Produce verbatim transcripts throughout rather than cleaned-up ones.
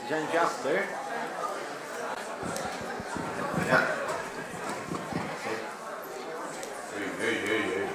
Kjenn ikki aftur. Ja. Oj, oj, oj, oj.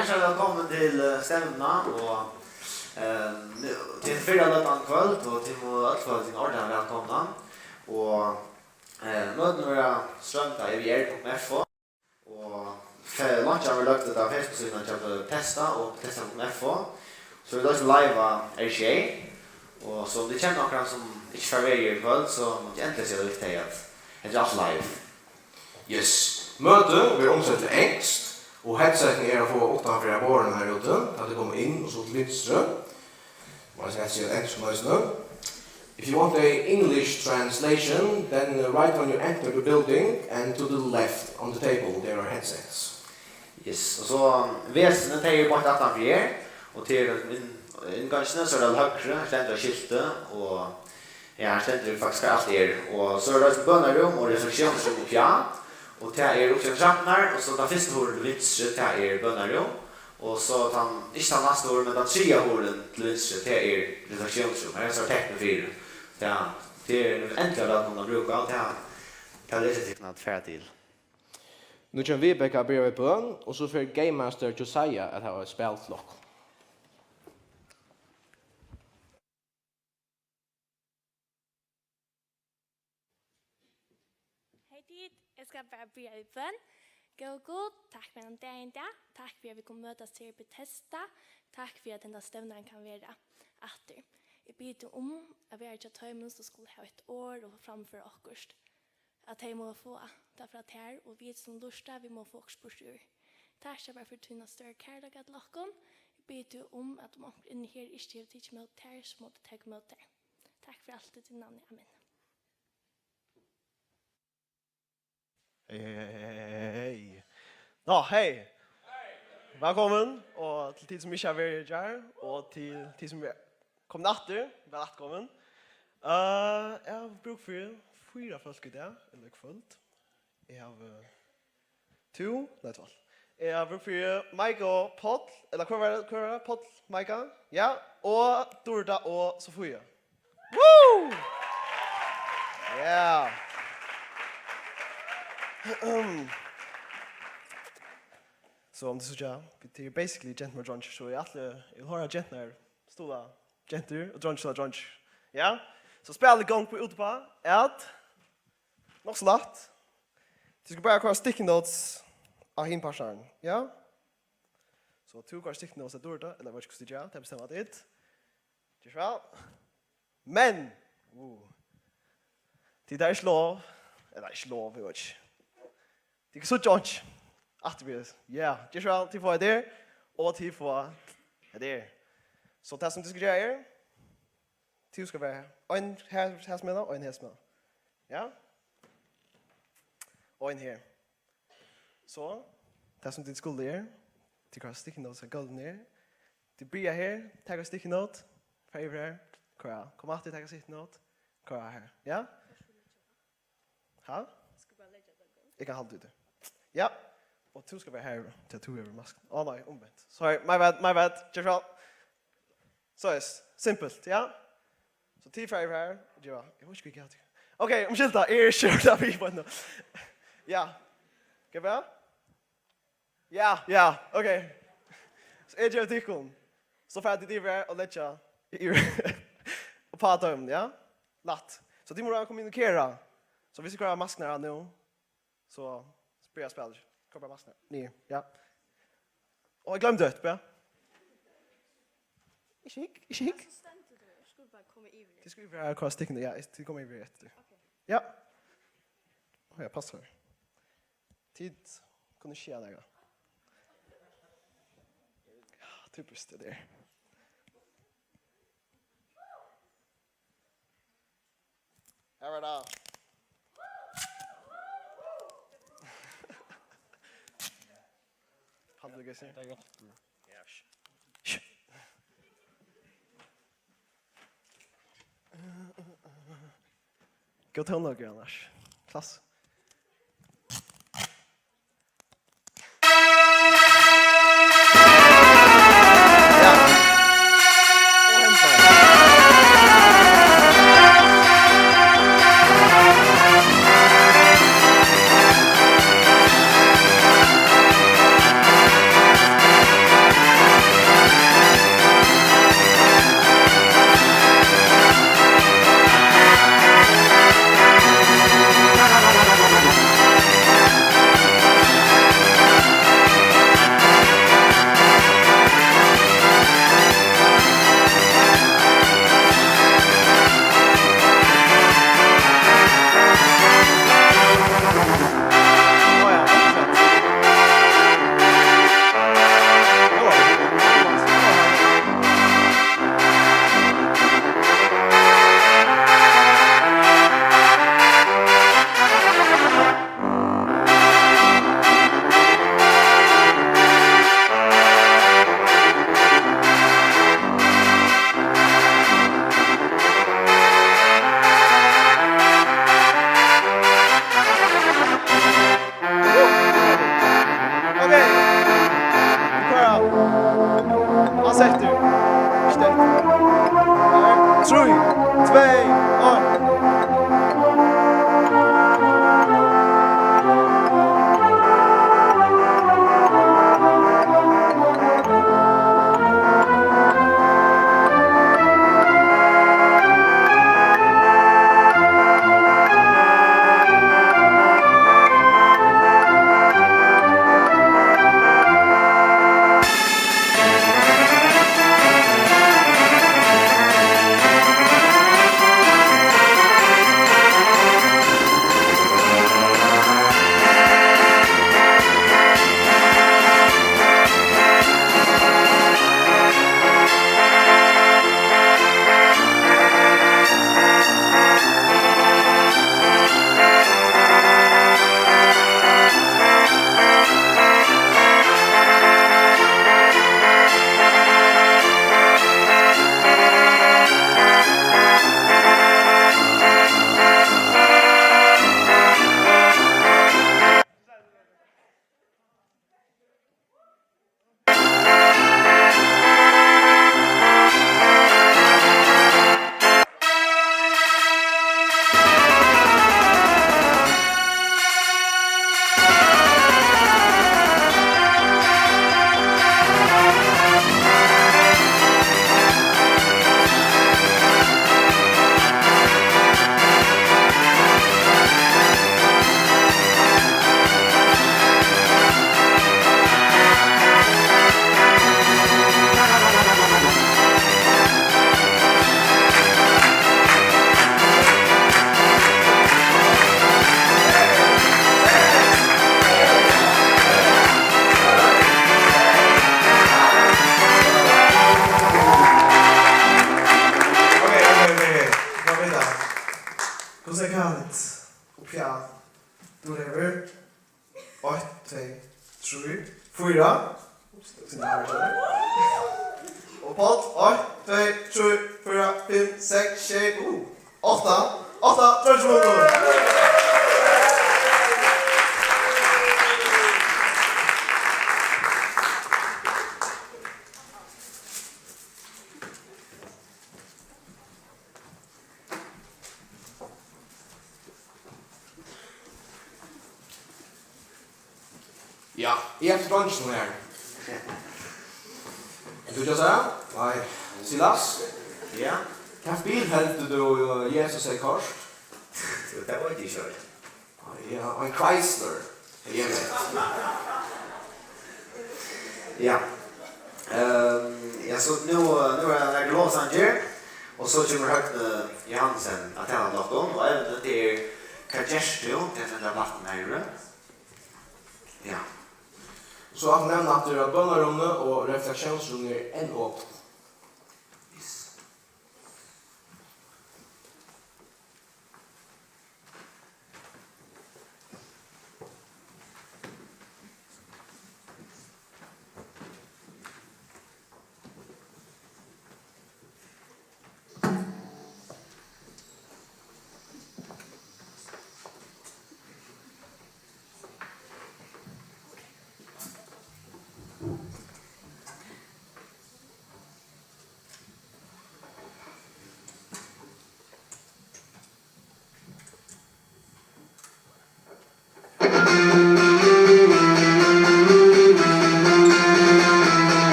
Hjartaliga vælkomin til, eh, stevnuna, og, eh, nú, til fyrra løtan kvøld, og tit mugu øll føla tykkum ordiliga vælkomna. Og, eh, møtini verða stroymd av E V R punktum F O, og fe-, leinkjan verður løgd út á Facebook-síðuna hjá Bethesda og Bethesda punktum F O. So vit eisini live á R T L, og so um tit kenna onkran sum ikki fær verið her í kvøld, so mugu tit endiliga siga við tey, at hetta er alt live. Yes. Møtið verður umsett til enskt, og headsetini eru at fáa uttan fyri borðini her úti, tá tit koma inn og so til vinstru. Má eg siga, siga enskt eisini. If you want a English translation, then, uh, right when you enter the building and to the left on the table, there are headsets. Yes, og so, um, vesini, tey eru beint aftan fyri her, og til inn-, inngongdina, so er tað høgru, her stendur eitt skilti, og ja, her stendur faktiskt hvar alt er. Og so er tað eitt bønarúm og reseptiónsrúm uppi á. Og tað er uppi á trappurnar, og so tann fyrsta hurðin til vinstru, tað er bønarúm. Og so tann, ikki tann næsta hurðin, men tann triðja hurðin til vinstru, tað er reseptiónsrúm. Her er so teknið fyri. Ja, tað eru endiliga vælkomin at brúka, og tað, tað lesa tykkum at fara til. Nú kemur Vibeke at byrja við bøn, og so fer Game Master Josiah at hava eitt spæl til okkum. Hey tit, eg skal bara byrja við bøn. Góði Gud, takk fyri ein dagin í dag. Takk fyri, at vit kunnu møtast her í Bethesda. Takk fyri, at henda stevnan kann vera aftur. Eg biði teg um at vera hjá teimum, sum skulu hava eitt orð og framføra okkurt, at tey mugu fáa tað frá tær, og vit sum lurta, vit mugu fáa okkurt burtur úr. Takk, Sjeppar, fyri tína stóru kærleika til okkum. Eg biði teg um, at um onkur inni her ikki hevur tikið ímóti tær, so má tú taka ímóti tær. Takk fyri alt, í tínum navni. Amen. Hey, hey, hey, hey, hey, hey. Nå, hey. Vælkomin, og til tit sum ikki hava verið her, og til tit sum eru komin aftur, vælkomin. Eh, eg havi brúk fyri fýra fólk í dag, ella í kvøld. Eg havi tú, nei, tvæl. Eg havi brúk fyri Maika og Páll, ella hvør var tað, hvør var tað? Páll, Maika, ja, og Durda og Sofía. Woo! Yeah. So, um, tit síggja, vit eru basically gentur og dreingir, so eg ætli, eg vil hoyra genturnar stuðla gentur og dreingir stuðla dreingir. Ja? So spælið gongur út uppá at, nokk so lætt, tit skulu bara koyra sticky notes á hin partaran, ja? So tú koyrir sticky notes at Durda, ella veit ikki hvussu tit gera, tað bestemma tit. Ger so væl. Men, uh, tit hava ikki lov, ella ikki lov, eg veit ikki. Tit kunnu síggja einki. Afturbyrðis. Ja, ger so væl, tit fáa hetta her, og tit fáa hetta her. So tað sum tit skulu gera er, tú skalt vera ein her, hesumegin, og ein hesumegin. Ja? Og ein her. So, tað sum tit skulu er, tit koyra sticky notes á gólvinum her. Tit byrja her, taka sticky note, fara yvir her, koyra. Koma aftur, taka sticky note, koyra her. Ja? Ha? Eg kann halda úti. Ja. Og tú skalt vera her, tí tú hevur maskuna. Á nei, umvent. Sorry, my bad, my bad. Ger so væl. Soleiðis. Simpelt, ja? So tit fara yvir her og geva. Eg veit ikki, hvat eg havi. Ok, umskylda, eg eri ikki orðiliga við beint nú. Ja. Hvat var? Ja, ja, ok. So eg gevi tykkum. So fara tit yvir her og leggja yvir uppá teimum, ja? Lætt. So tit mugu vera kommunikera. So viss eg koyri maskurnar av nú, so byrjar spælið. Koyr bara maskurnar niður, ja. Og eg gloymdi eitt, ja. Ikki hygg, ikki hygg. Tit skulu bara koma yvir. Tit skulu yvir her, koyra stikkini, ja, tit koma yvir eftir. Ok. Ja. Ó, ja, passar. Tit kunnu ikki siga nakað. Ja, typiskt, tað er. Her var tað. Halda tit, hvat eg sigi? Tað er gott. Ja, sh-, sh-. Góð tónleikur annars. Klass. Dettur. Ikki dettur. Trý, tvey, eitt. Ok, ok, ok, ok. Hvat vit tað? Hvussu er Khaled? Og Pia. Tú hevur eitt, tvey, trý, fýra. Ups, tað er sindur. Og Páll, eitt, tvey, trý, fýra, fimm, seks, sjey, uh, átta. Átta, tvørkjumundum. Ja, eg eri dreingirnir her. Ert tú Josef? Nei. Silas? Ja? Hvat bil heldur tú, Jesus hevði koyrt? Tað veit eg ikki. Ja, ein Chrysler. Eg veit. Ja. Ehm, ja, so nú, eh, nú er tað lovsangir, og so kemur Høgni Johansen at tala til okkum, og evnið er: Hvat gert tú til at lenda vatn her? Ja. So at nevna aftur at bønarúmið og reflektiónsrúmið er enn opið. Yes.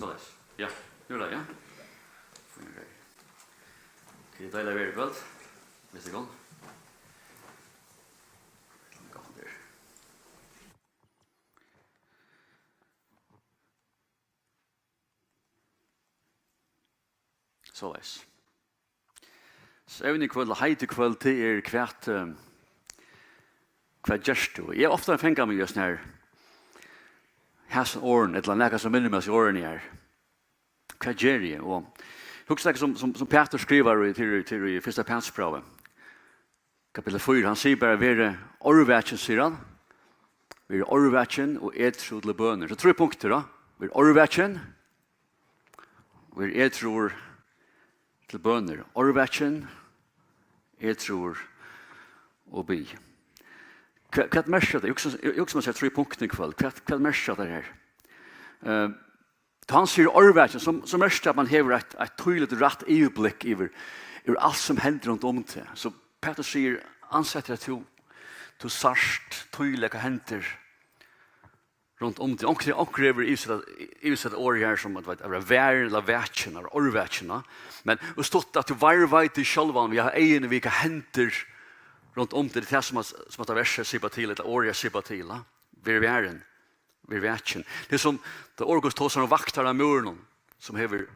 Soleiðis. Ja, nú er tað, ja. Fínt, okay. Okay, deiligt at vera í kvøld. Veitst tú hvat? Gott her. Soleiðis. So evnið í kvøld, ella heitið í kvøld, tað er hvat, eh, hvat gert tú? Eg havi ofta fingið meg í sovorðnum her, hasum orðum, ella nakað sum minnir meg á orðini her. Hvat geri eg? Og hugsa tykkum sum, sum, sum Pætur skrivar í, til, til í fyrsta Pætursbrævi, kapittul fýra, hann sigur bara, "Verið órvakin", sigur hann. "Verið órvakin og edrú til bønir." So trý punktir, tá. Verið órvakin, verið edrúir til bønir. Órvakin, edrúir og bið. Hvat, hvat merkir tað? Eg hugsi, eg hugsi mær at siga trý punktir í kvøld. Hvat, hvat merkir tað her? Eh, Tá hann sigur órvakin, so, so merkir tað, at mann hevur eitt, eitt týðiligt, rætt yvirblikk yvir, yvir alt, sum hendir rundan um teg. So Pætur sigur, ansa eftir, at tú, tú sært týðiliga, hvat hendir rundan um teg. Onkur, onkur hevur yvirsett, yvirsett orðið her sum, at, at vera varin ella vakin, at vera órvakin, ja. Men í stuttum, at tú varðveitir sjálvan við at hava eyguni við, hvat hendir rundan um teg. Tað er tað, sum at, sum at versið sipar til, ella orðið sipar til, ja. Ver varin. Ver vakin. Tað er sum, tá orðið Guds tosar um vaktaran á múrinum, sum hevur,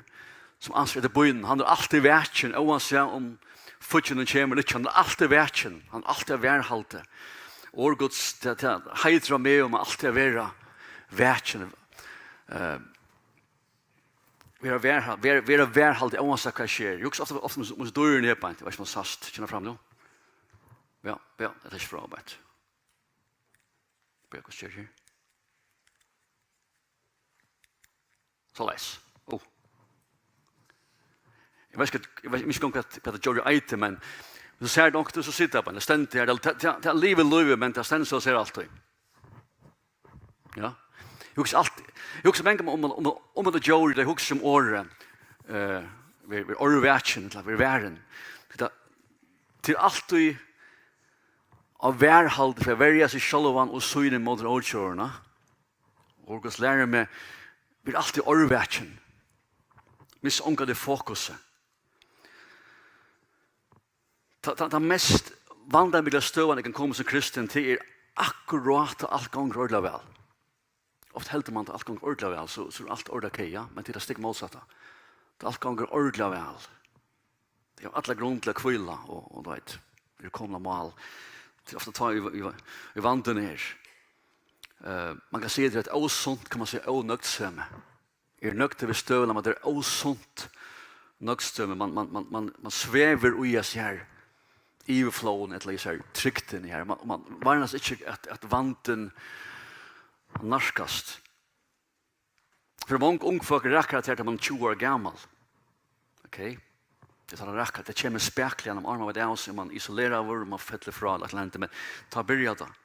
sum ansar eftir býnum. Hann er altíð vakin, óansæð um fíggindin kemur ella ikki, hann er altíð vakin, hann er altíð á varðhaldi. Orð Guds, tað, tað heitir á meg um altíð at vera vakin. Eh, vera varðhald-, vera, vera varðhaldi, óansæð hvat sker. Eg hugsi ofta, ofta um, um dýrini her beint, eg veit ikki, um hann sæst, kemur hann fram nú? Ja, ja, tað er ikki frábært. Bíða, hvat sker her? Soleiðis. Ó. Eg veit ikki, eg veit ikki, hvat, hvat tað djórið eitur, men so sær tú onkuntíð, so situr tað bara, tað stendur har, tað, tað, tað livir lívið, men tað stendur so og sær altíð. Ja. Eg hugsi altíð, eg hugsi mangan um, um, um, um tað djórið, eg hugsi um orðið, eh, ver, ver órvakin, ella ver varin. Tað, tað er altíð á varðhaldi fyri at verja seg sjálvan og síni móti ódjórunum. Orð Guds lærir meg, ver altíð órvakin. Miss ongantíð fokusið. Tað, tað, tað mest vandamikla støðan eg kann koma sum kristin, tað er akkurát tá alt gongur ordiliga væl. Ofta heldur mann, tá alt gongur ordiliga væl, so, so er alt ordiliga okay, ja, men tað er tað stikk mótsatta. Tá alt gongur ordiliga væl, eg havi alla grund til at hvíla og, og, tú veit, vit eru komin á mál. Tað er ofta tá ið, ið, ið vandin er. Eh, mann kann siga, tað er eitt ósunt, kann mann siga, ónøgdsemi. Er nøgdur við støðuna, men tað er ósunt nøgdsemi. Mann, mann, mann, mann, mann svevur í hesi her yvirflóðini, ella í hesi her trygdini her. Mann, mann varnast ikki, at, at vandin nærkast. Fyri mong ung fólk rakar tað, tá mann er tjúgu ára gamal. Okay? Tað er tá tað rakar, tað kemur spakuliga, um áðrenn mann veit av seg, mann er isoleraður, mann fellur frá, ella eitt ella annað, men tá byrjar tað.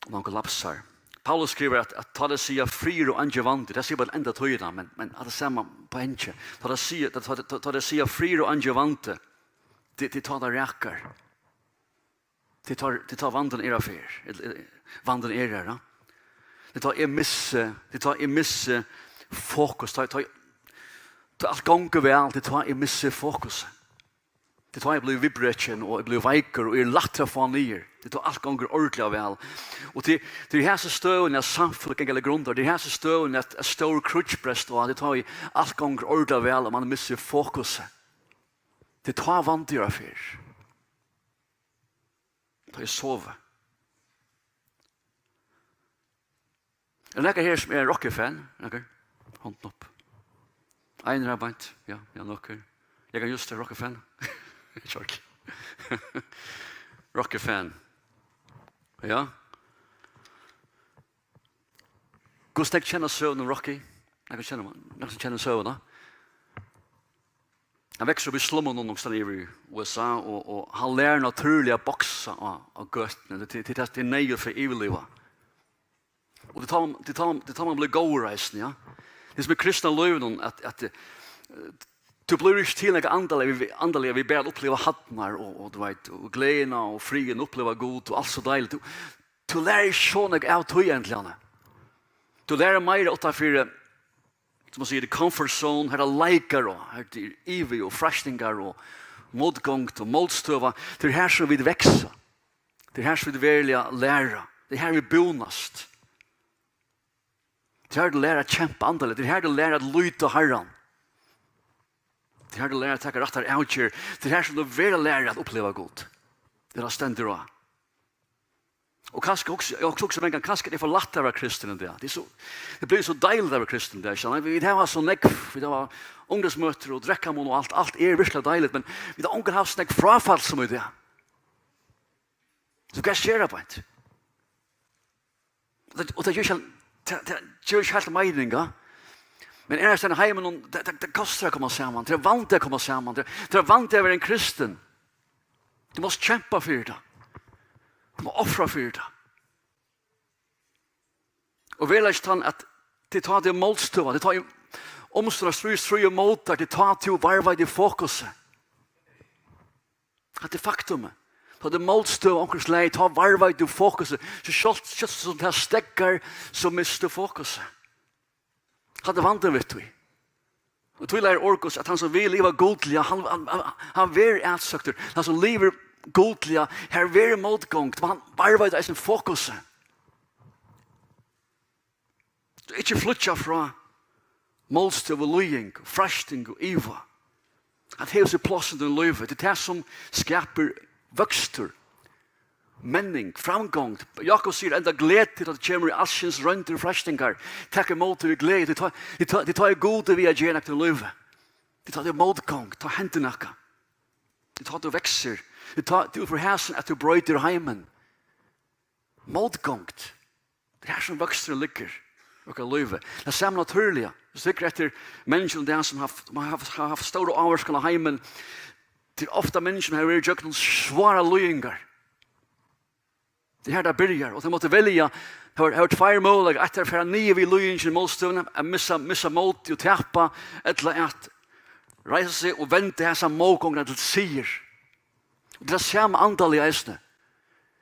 Og mann kollapsar. Paulus skrivar, at, at tá tey siga, "Friður og eingin vandi", tað sigur bara enda tíðina, men, men at tað sama poengi. Tá tey siga, tá, tá, tá, tá tey siga, "Friður og eingin vandi", tað, tað er tá tað rakar. Tað er tá, tað er tá vandin er á ferð. Ella, eh, vandin er her, ja. Tað er tá eg missi, tað er tá eg missi fokus, tá, tá, tá alt gongur væl, tað er tá eg missi fokus. Tað er tá eg blívi viðbrekin og eg blívi veikur og eg eri lættur at fáa niður. Tað er tá alt gongur ordiliga væl. Og tað, tað er í hesi støðuni, at samfeløg ganga til grundar. Tað er í hesi støðuni, at, at stór kríggj brestur á. Tað er tá ið alt gongur ordiliga væl og mann missir fokusið. Tað er tá vandin er á ferð. Tá eg sovi. Er nakar her sum er Rocky-fan? Nakar? Hondin upp. Ein her beint. Ja, ja, nakar. Eg kann just vera Rocky-fan. Sorry. Rocky-fan. Ja. Hvussu nógv kenna søguna um Rocky? Nakar kenna, nakar sum kenna søguna? Hann veksur upp í slummunum onkustaðni yvir í U S A og, og hann lærir natúrliga at boksa á, á gøtuni. Tað, tað, tað, tað er neyðugt fyri at yvirliva. Og tað er tá, tað er tá, tað er tá mann blívur góður eisini, ja. Tað sum er kristna lívinum, at, at, eh, tú blívur ikki til nakað andaliga við, andaliga við bara at uppliva hæddir og, og, tú veit, og gleðina og friðin, uppliva Gud og alt so deiligt. Tú, tú lærir ikki so nógv av tí, eigentliga. Tú lærir meira uttanfyri, sum man sigur, the comfort zone, har er leikar og har er ivi og freistingar og mótgongd og mótstøða. Tað er her sum vit vaksa. Tað er her sum vit veruliga læra. Tað er her vit búnast. Tað er her tú lærir at kempa andaligt. Tað er her tú lærir at líta á Harran. Tað er her tú lærir at taka rættar avgerðir. Tað er her sum tú veruliga lærir at uppliva Gud. Tað er her stendur á. Og kanska hugsa, eg hugsa, hugsa mangan, kanska er tað for lætt at vera kristin í dag. Tað er so, tað blívur so deiligt at vera kristin í dag, skilur tú? Vit hava so nógv, vit hava ungdómsmøtir og drekkamunn og alt, alt er veruliga deiligt, men vit hava ongantíð havt so nógv fráfall sum í dag. So hvat sker tað beint? Og tað, og tað ger ikki, tað, tað ger ikki heilt meining, ja? Men er tað heima, tað, tað, tað kostar at koma saman, tað er vandi at koma saman, tað, tað er vandi at vera ein kristin. Tú mást kempa fyri tað. Tú mást ofra fyri tað. Og veruleikin tann at tað er tá tað er mótstøða, tað er tá umstøður stríða, stríða mót tær, tað er tá tú varðveitir fokusið. Hatta er faktumið. Tá tað er mótstøða onkurs leið, tá varðveitir tú fokusið. So sjálvt, sjálvt sum tað steðgar, so missir tú fokusið. Hatta er vandin við tí. Og tí lærir Orð Guds, at hann sum vil liva gudliga, hann, hann, hann, hann verður atsøktur. Hann sum livir gudliga, har verður mótgongd, men hann varðveitir eisini fokusið. Tú ikki flýggja frá mótstøðu, líðing, freisting og iva. At hevur seg pláss í tínum lívi. Tað er tað sum skapar vøkstur, menning, framgongd. Jákup sigur, enda gleðið, tá tað kemur í alskyns royndir og freistingar. Tak ímóti við gleði. Tað er tá, tað er tá, tað er tá er Gud er við at gera nakað í lívi. Tað er tá tað er mótgongd, tá hendir nakað. Tað er tá tú veksur. Tað er tá, tað er útfrá hasum at tú broytir heimin. Mótgongd. Tað er her sum vøksturin liggur í okkara lívi. Tað sama natúrliga. Viss tú hyggur eftir menniskjum í dag sum hava haft, sum hava haft, hava haft stóra ávirkan á heimin, tað er ofta menniskjur sum hava verið ígjøgnum svárar líðingar. Tað er her tað byrjar, og tey máttu velja. Har var, har var tveir møguleikar. Eitt er at fara niður við líðingini, mótstøðuni, at missa, missa mótið og tapa, ella at reisa seg og venda hasa mótgongdina til sigur. Og tað er tað sama andaliga eisini.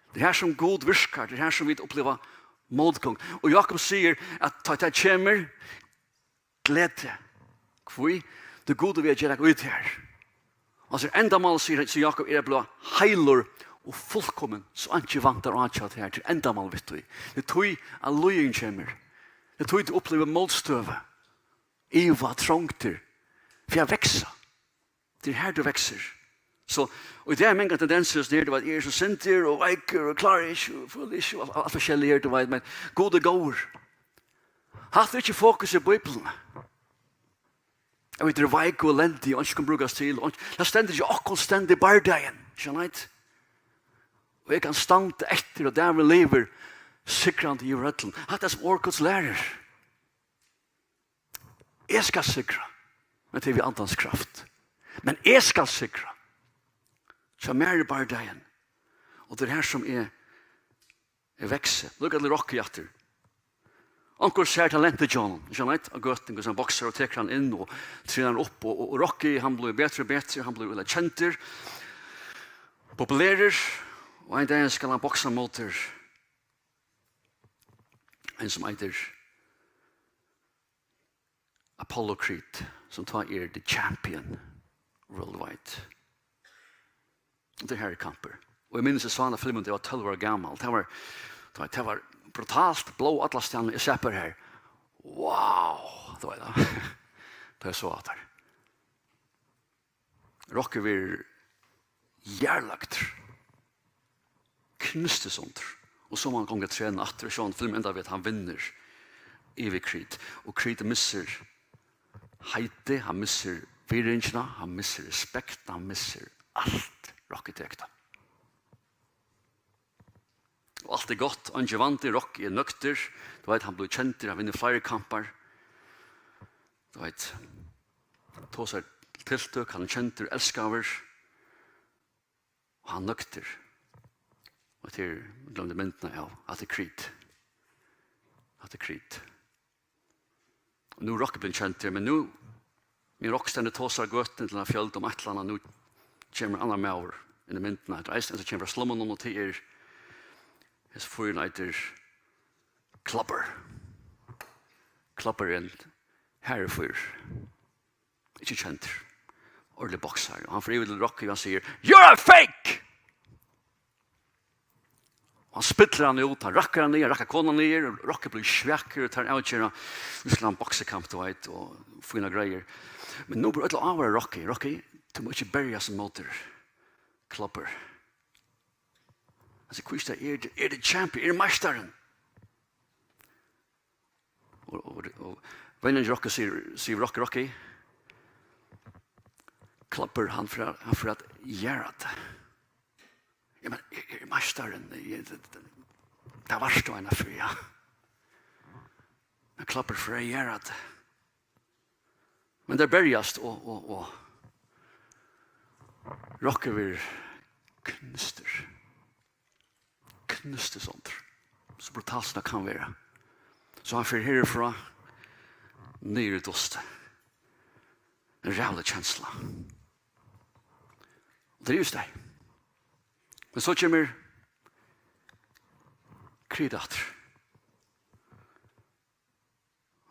Tað er her sum Gud virkar, tað er her sum vit uppliva mótgongd. Og Jákup sigur at tá tað kemur, gleðið. Hví? Tí Gud er við at gera nakað í tær. Og so endamálið, sigur, sigur Jákup, er at blíva heilur og fullkomin, so einki vantar á hjá tær, til endamál við tí. Tað er tí at líðing kemur. Tað er tí tú upplivir mótstøðu, iva, trongdir, fyri at veksa. Tað er her tú veksur. So, og tað er mangar tendensir, sum her, tú veit, eg eri so syndigur og veikur og klári ikki og føli ikki og alt, alt forskelligt her, tú veit, men Gud er góður. Hatta er ikki fokus í Bíbliuni. At vit eru veik og elendig, og einki kann brúkast til, og einki, tað stendur ikki, okkum stendur bardagin, skilur tú? Og eg kann standa eftir, og dagin livir, sigrandi yvir øllum. Hatta er sum Orð Guds lærir. Eg skal sigra, men tað er við andans kraft. Men eg skal sigra. Hjá mær er bardagin. Og tað er her sum eg, eg veksi. Lukka til Rocky aftur. Onkur sær talentið hjá honum, ikki sant, á gøtuni, hvussu hann boksar og tekur hann inn og trenar hann upp, og, og, og Rocky, hann blívur betri og betri, hann blívur øgiliga kendur, populerur, og ein dag skal hann boksa móti ein sum eitur Apollo Creed, sum tá er the champion worldwide. Og tað her er kampur. Og eg minnist, eg sá hana filmin, tá eg var tólv ára gamal. Tað var, tað var, tað var brutalt, blóð allastaðni. Eg sat bara her. Wow, tað var tað. Tá eg sá hatta her. Rocky verður jarðlagdur. Knustur sundur. Og so má hann ganga at trena aftur. Sjálvandi filmin endar við, at hann vinnur yvir Creed. Og Creed missir heitið, hann missir virðingina, hann missir respekt, hann missir alt. Rocky tekur tað. Og alt er gott, eingin vandi, Rocky er nøgdur. Tú veit, hann blívur kendur, hann vinnur fleiri kampar. Tú veit, tosar tiltøk, hann er kendur, elskaður. Og hann nøgdur. Og til, gloymdi myndina av, at tað er Creed. At tað er Creed. Og nú er Rocky blivin kendur, men nú, men Rocky stendur og tosar á gøtuni til ein fjøld um eitt ella annað, nú kemur annar maður inn í myndina. Hetta er eisini ein sum kemur frá slummunum, og tað er, hesin fýrin eitur Clubber. Klubburin, harður fýrur. Ikki kendur. Ordiligur boksari. Og hann fer yvir til Rocky og hann sigur, "You're a fake!" Og hann spillir hann út, hann rakkar hann niður, hann rakkar konuna niður, og Rocky blívur svakur og teir avgera, nú skal hann boksakamp, tú veit, og fínar greiðir. Men nú blívur øll ávara Rocky. Rocky, tú mást ikki berjast móti Klubber. Hann sigur, "Hví ikki, eg eri, eg eri champion, eg eri meistarin." Og, og, og venjarin Rocky sigur, sigur Rocky, Rocky, Klubber, hann fer, hann fer at gera tað. Eg meini, eg, eg eri meistarin, eg, tað, tað, tað vart tú eina ferð, ja. Men Klubber fer at gera tað. Men teir berjast og, og, og Rocky verður knústur. Knústur sundur. So brutalt sum tað kann vera. So hann fer herfrá niður í dust. Ein ræðulig kensla. Og tað er júst tað. Men so kemur Creed aftur.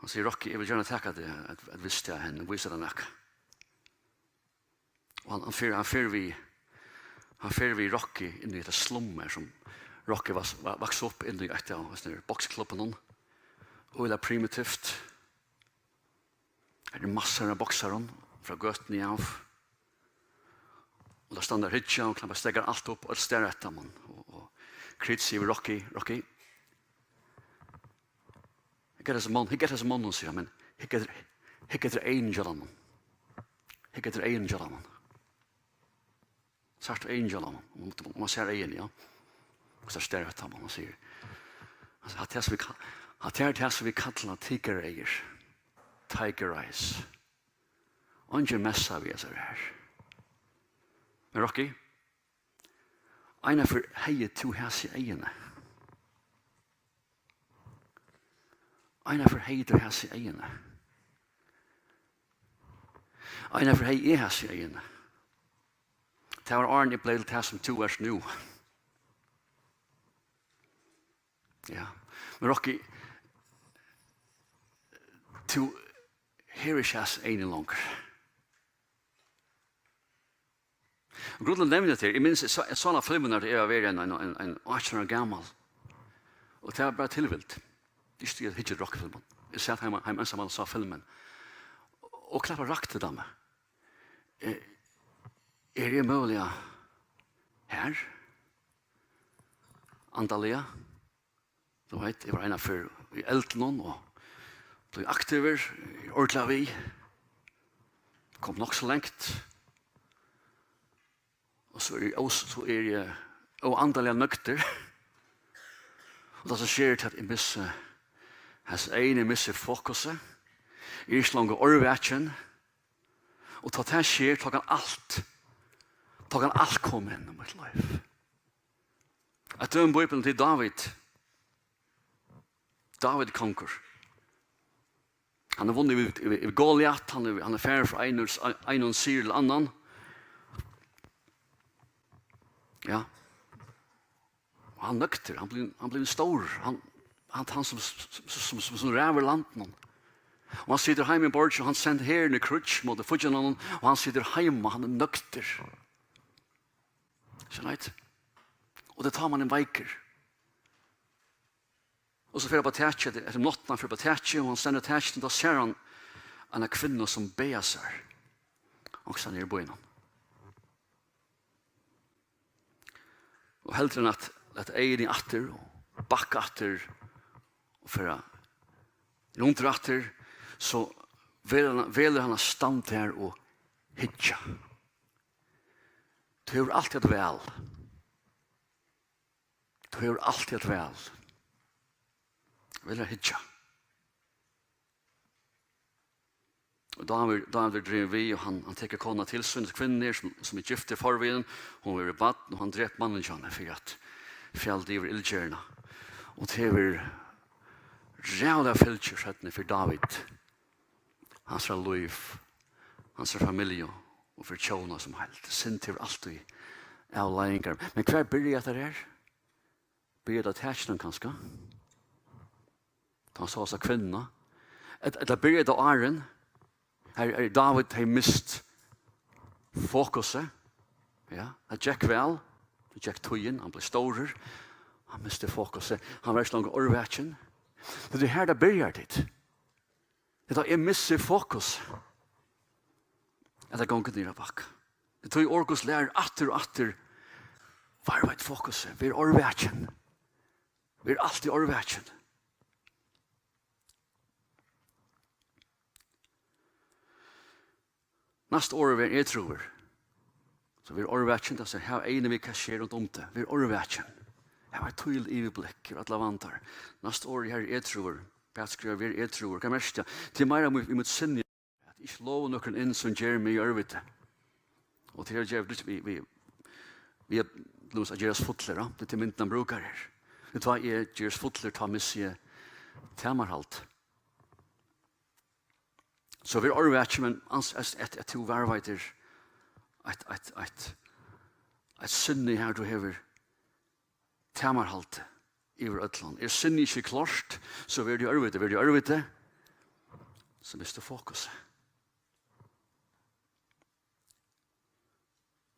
Hann sigur, "Rocky, eg vil gjarna taka teg at, at vista teg henni, vísa tær nakað." Og hann, hann fer, hann fer við, hann fer við Rocky inn í hetta slum her, sum Rocky var, var, vaks upp inn í eitt av, veitst tú, boksklubbanum. Øgiliga primitivt. Her eru massar av boksarum frá gøtuni av. Og teir standa og hyggja, og Klubber steðgar alt upp, og stara eftir honum. Og, og Creed sigur við Rocky, "Rocky, hygg eftir hesum mann-, hygg eftir hesum manninum," sigur hann, "men hygg eftir, hygg eftir eygunum hjá honum. Hygg eftir eygunum hjá honum. Sært tú eygunum hjá honum?" Og man, man sær eyguni, ja. Og so starir hann eftir honum og sigur, hann sigur, "Hatta er tað, sum vit ka-, hatta er tað, sum vit kalla tigareygu. Tiger eyes. Eingin messa við hesari her. Men Rocky, einaferð hevði tú hasi eyguni. Einaferð hevði tú hasi eyguni. Einaferð hevði eg hasi eyguni. Tað var áðrenn eg bleiv til tað, sum tú ert nú." Ja. Men Rocky, tú hevur ikki hasi eyguni longur. Og grundin nevnir tað her, eg minnist, eg sá, eg sá hana filmin, har eg var ein, ein, ein, ein átjan ára gamal. Og tað var bara tilvild. Eg stóð at hyggja at Rocky-filmum. Eg sat heima, heima einsamallur og sá filmin. Og Klubber rakti tað meg. Eh, eri eg møguliga har? Andaliga? Tú veit, eg var einaferð í eldinum og bleiv aktivur, eg eri ordiliga við. Kom nokk so langt. Og so eri eg ós-, so eri eg óandaliga nøgdur. Og tað sum sker, tað er at eg missi hasi eyguni, eg missi fokusið. Eg eri ikki longur árvakin. Og tá tað sker, tá kann alt, tá kann alt koma inn í mítt lív. Eitt dømi úr Bíbliuni, tað er Dávid. Dávid er kongur. Hann hevur vunnið yvir, yvir, yvir Goliat, hann er, hann er farin frá einum, einum sigri til annan. Ja. Og hann nøgdur, hann blívur, hann blívur stórur. Hann, hann, hann sum, sum, sum, sum, sum ræður landinum. Og hann situr heima í borg, og hann sendi herin í kríggj móti fíggjarnøvnum, og hann situr heima, hann er nøgdur. Skilja tit? Og tað er tá man er veikur. Og so fer hann upp á takið, eftir, eftir náttina fer hann upp á takið, og hann stendur á takinum, tá sær hann eina kvinnu sum baðar sær. Onkustaðni í býnum. Og heldur enn at lata eyguni aftur og bakka aftur og fara rundur aftur, so velur hann, velur hann at standa har og hyggja. Tú hevur altíð eitt val. Tú hevur altíð eitt val. Velur at hyggja. Og Dávid, Dávid er drivin við, og hann, hann tekur konuna til sín, kvinnan her, sum, sum er gift í forvegin, hon verður barn, og hann drepur mannin hjá henni fyri at fjala yvir illgerðina. Og tað hevur ræðuliga fylgjur seinni fyri Dávid, hansara lív, hansara familju og fyri tjóðina sum heild. Synd hevur altíð avleiðingar. Men hvar byrjar hetta her? Byrjar tað á takinum kanska? Tá hann sá hasa kvinnuna. Ella, ella byrjar tað áðrenn? Har, har Dávid hevði mist fokusið. Ja, tað gekk væl. Tað gekk tíðin, hann bleiv stórur. Hann misti fokusið. Hann var ikki longur árvakin. Tað er har tað byrjar, tit. Tað er tá eg missi fokus, at tað gongur niður á bakka. Tað er tí orð Guds lærir aftur og aftur: Varðveit fokusið, ver árvakin. Ver altíð árvakin. Næsta orð er: ver edrúur. So ver árvakin, tað sigur, hav eyguni við, hvat sker rundan um teg. Ver árvakin. Hav eitt týðiligt yvirblikk yvir allar vandar. Næsta orð her er edrúur. Pætur skrivar: ver edrúur. Hvat merkir tað? Tað er meira um, um mítt sinni. At ikki lova nøkrum inn sum ger meg í ørviti. Og til at gera við, við, við, við at, til dømis, at gerast fullur, ja. Tað er til myndin hann brúkar her. Tað er tá eg gerist fullur, tá missi eg tamarhald. So ver árvakin, men ans, at, at, at tú varðveitir eitt, eitt, eitt, eitt sinni har tú hevur tamarhald yvir øllum. Er sinnið ikki klárt, so verður tað ørviti, verður tað ørviti, so mistir tú fokus.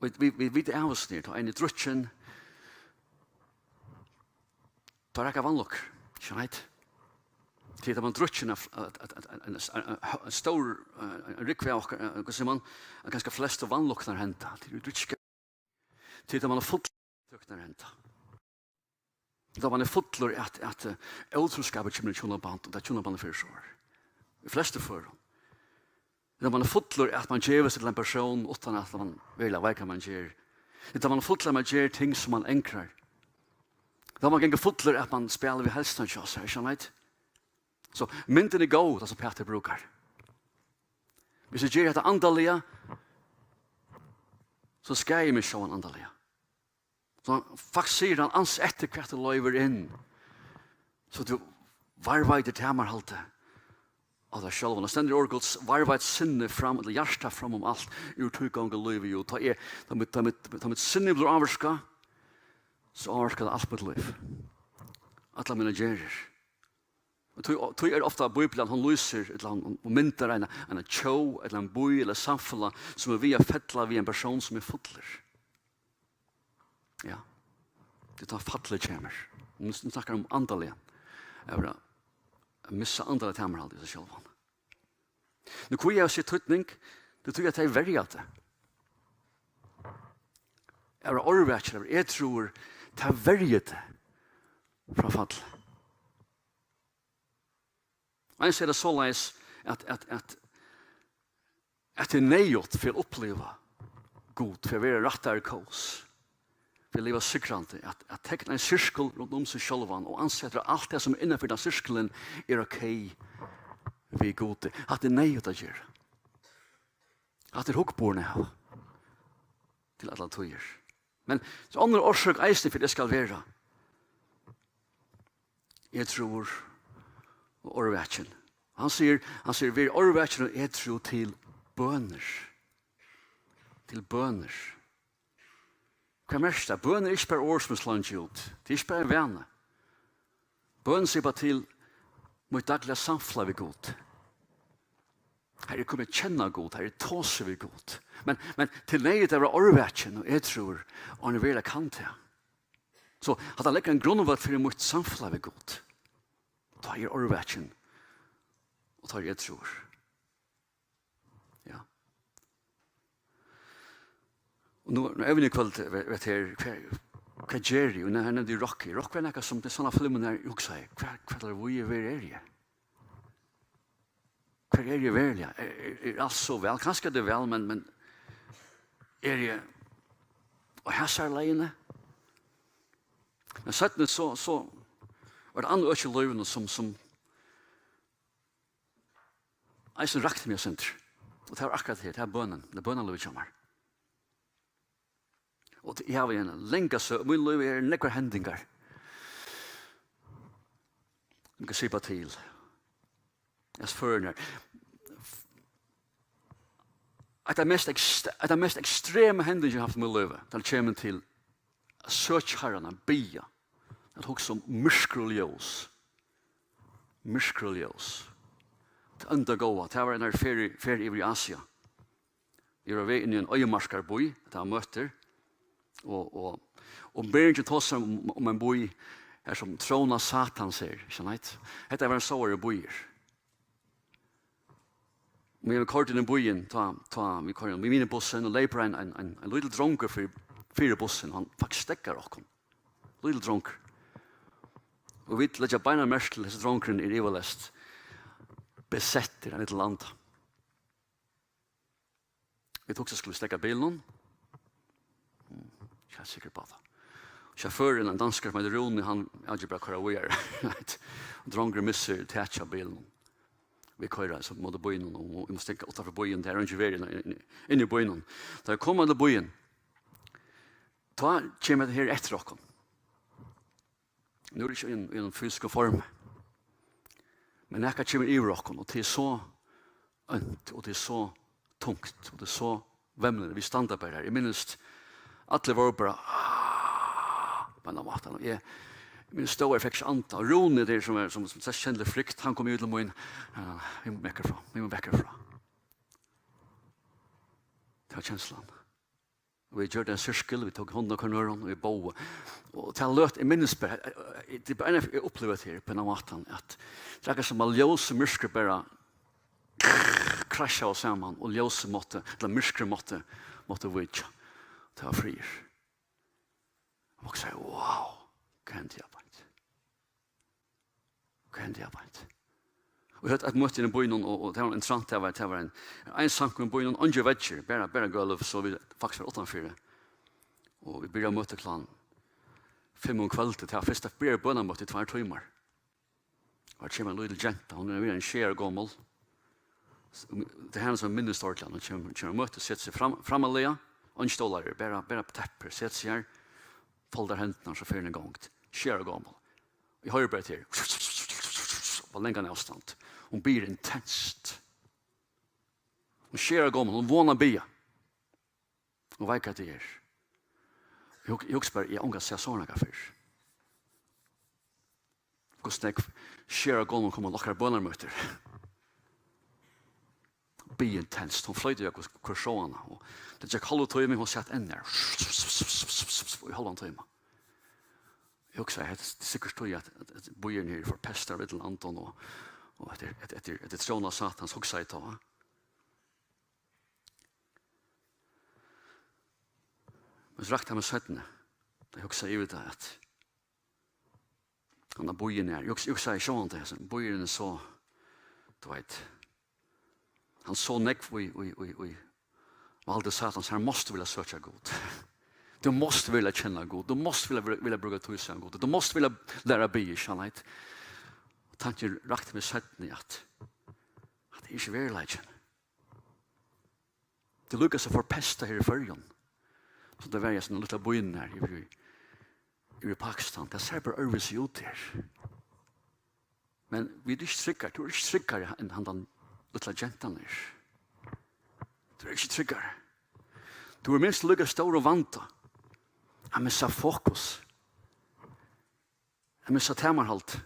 Og vit, vit, vit, vit eru av og til, tá ein er drukkin, tá rakar vanlukkur, ikki sant? Tí tá man er drukkin av, at, at, at, at ein, ein, ein, ein stór, eh, ein rúgva av okkara, eh, hvussu sigur man, at kanska flestu vanlukkurnar henda, tí vit drukka. Tí tá man er fullur, tøkurnar henda. Tá man er fullur at, at, eh, ótrúskapur kemur í hjúnaband, og tað hjúnabandið fer so. Í flestu førum. Tá man er fullur at man gevur seg til ein persón uttan at man veruliga veit hvat man ger. Tá man er fullur at man ger ting sum man angrar. Tá man gongur fullur at man spælir við heilsuna hjá sær, ikki sant? So myndin er góð, tað sum Pætur brúkar. Hvis eg geri hetta andaliga, so skaði eg meg sjálvan andaliga. So hann, faktiskt sigur hann, ans eftir hvat tú loyvir inn, so tú varðveitir tamarhaldið á tær sjálvan. Og stendur í orð Guds: varðveit sinnið fram, ella hjartað fram um alt, úr tí gongur lívið út. Tá eg, tá mítt, tá mítt, tá mítt sinni blívur ávirkað, so ávirkar tað alt mítt lív. Allar mínar gerðir. Og tí, tí er ofta Bíblian, hon lýsir, ella hon, hon myndar eina, eina tjóð, ella ein bý, ella eitt samfelag, sum er við at fella við ein persón, sum er fullur. Ja. Tað er tá fallið kemur. Nú, nú snakkar um andaliga. At vera, at missa andaliga tamarhald í seg sjálvan. Nú, hví eg sigi týdning, tað er tí, at tey verja tað. At vera árvakin, at vera edrúur, tað verjir teg frá falli. Eins er tað soleiðis, at, at, at, at tað er neyðugt fyri at uppliva Gud, fyri at vera rættari kós, fyri at liva sigrandi, at, at tekna ein sirkul rundan um seg sjálvan og ansa eftir, at alt tað sum er innanfyri tann sirkulin er ok við Gudi. Hatta er neyðugt at gera. Hatta er hugburðin at hava til allar tíðir. Men so onnur orsøk eisini fyri, eg skal vera edrúur og árvakin. Hann sigur, hann sigur: ver árvakin og edrúur til bønir. Til bønir. Hvat merkir tað? Bøn er ikki bara orð sum er slungið út. Tað er ikki bara ein vani. Bøn sipar til mítt dagliga samfelag við Gud. Har eg komi at kenna Gud, har eg tosi við Gud. Men, men tað er neyðugt at vera árvakin og edrúur, og hann veruliga kann tað. So hatta leggur ein grundvøll fyri mítt samfelag við Gud. Tá eg eri árvakin, og tá eg eri edrúur. Ja. Og nú, nú er evnið í kvøld, ve-, veit her, hvat, hvat geri eg? Og her nevndi eg rock. Rock var nakað sum, tað er sovorðnar filmar, har eg hugsaði, hvat, hvat er, hvar eri eg? Hvar eri eg veruliga? Er, er, er alt so væl? Kanska er tað væl, men, men eri eg á hasari leiðini? Men seinni so, so var tað annað øki í lívinum sum, sum eisini rakti meg eitt sindur. Og tað var akkurát tað her, tað er bønin, tað er bønarlívið hjá mær. Og eg havi eina langa søgu, mín lív er nógvar hendingar. Eg kann sipa til. Hesar førirnar. Eitt av mest ekst-, eitt av mest ekstremu hendingum eg havi havt í mínum lívi, tá tað kemur til at søkja Harran, at biðja, at hugsa um myrkur og ljós. Myrkur og ljós. Undergoa, tað var ein ferð, ferð yvir í Asia. Eg var á veg inn í ein oyðimarkarbý, tað var møtir. Og, og, og Beringur tosar um, um ein bý, her sum tróna Satans er, ikki sant? Hetta var ein sovorðin býur. Men vit koyrdu inn í býin, tá, tá vit koyrdu inn í minibussin og leypur ein, ein, ein, ein lítil drongur fyri, fyri bussin, hann faktiskt steðgar okkum. Lítil drongur. Og vit leggja beinanvegin merki til, hesin drongurin er ivaleyst besettur av ein lítlan anda. Vit hugsa, skulu vit steðga bilinum? Hmm, ikki heilt sikkur uppá tað. Sjåførurin, ein danskari sum eitur Rúni, hann avger bara at koyra víðari. Og drongurin missir takið á bilinum. Vit koyra so móti býnum, og vit mugu steðga uttanfyri býin, tað er eingin verð inn, inn, inn í býnum. Tá vit koma til býin, tá kemur hetta her eftir okkum. Nú er ikki í ein, í einum fysiskum formi. Men nakað kemur yvir okkum, og tað er so ónt, og tað er so tungt, og tað er so vemmiligt. Vit standa bara har. Eg minnist, allir vóru bara, "Ah," á ein máta. Og eg minnist, stóð har, eg fekk ikki andað. Og Rúni, tað er sum er, sum, sum sett kenniliga frítt, hann kom yvir til mín. "Ja, vit mugu vekk herfrá, vit mugu vekk herfrá." Tað var kenslan. Og vit gjørdu ein sirkul, vit tóku hondina á hvørjum øðrum, og vit bóðu. Og tað løt, eg minnist bara, eh, eh, tað er bara ein, eg upplivi tað her á ein annan máta, at tað er akkurát sum at ljós og myrkur bara krassjaðu saman, og ljósið mátti, ella myrkrið mátti, mátti víkja. Tað var friður. Og eg segði, "Wow, hvat hendi her beint?" Hvat hendi her beint? Og eg høvdi eitt møti inn í býnum, og, og tað var interessant, tað var, tað var ein, ein samkoma í býnum, eingir veggir, bara, bara gólv, so vit faktiskt vóru uttanfyri. Og vit byrjaðu møtið klokkan fimm um kvøldið, tað var fyrsta byrjaði bønarmøtið í tveir tímar. Og her kemur ein lítil genta, hon er meira enn sjey ára gomul. Tað er hon sum minnist ordiliga, hon kemur, kemur á møtið, setir seg fram, framarlega, eingir stólar eru, bara, bara teppi, setir seg har, foldar hendurnar, so fer hon í gongd. Sjey ára gomul. Eg hoyri bara til. Á langan avstand. Hon biður intenst. Hon er sjey ára gomul, hon er von at biðja. Hon veit hvat tað er. Eg hug-, eg hugsi bara, eg havi ongantíð sæð sovorðið nakað fyrr. Hvussu nógv sjey ára gomul koma til okkara bønarmøtir. Biðja intenst. Hon fleyt í hvør, hvør sjónarhorn. Og tað gekk hálvur tími, hon sat enn har. Í hálvan tíma. Eg hugsaði, hetta er sikkurt tí, at, at, at býurin her er forpestur av illum andum, og, og hetta er, hetta, hetta er, hetta er tróna Satans, hugsaði eg tá. Men so rakti eg meg seinni, tá eg hugsaði yvir tað, at hann er býurin her. Eg hugsaði, eg hugsaði sjálvandi, hesin býurin er so, tú veit, hann er so nógv í, í, í, í valdi Satans, her mást tú vilja søkja Gud. Tú mást vilja kenna Gud. Tú mást vilja, vilja, vilja brúka tíð saman við Gud. Tú mást vilja læra at biðja, ikki sant? Og tankin rakti meg seinni, at, at tað er ikki veruleikin. Tað er líka so forpestað her í Føroyum, sum tað var í hesum lítla býnum her yvir í, yvir í Pakistan. Tað sær bara øðrvísi út her. Men vit eru ikki tryggar. Tú ert ikki tryggari enn handan lítla gentan er. Tú ert ikki tryggari. Tú ert minst líka stór og vanda. At missa fokus. At missa tamarhald.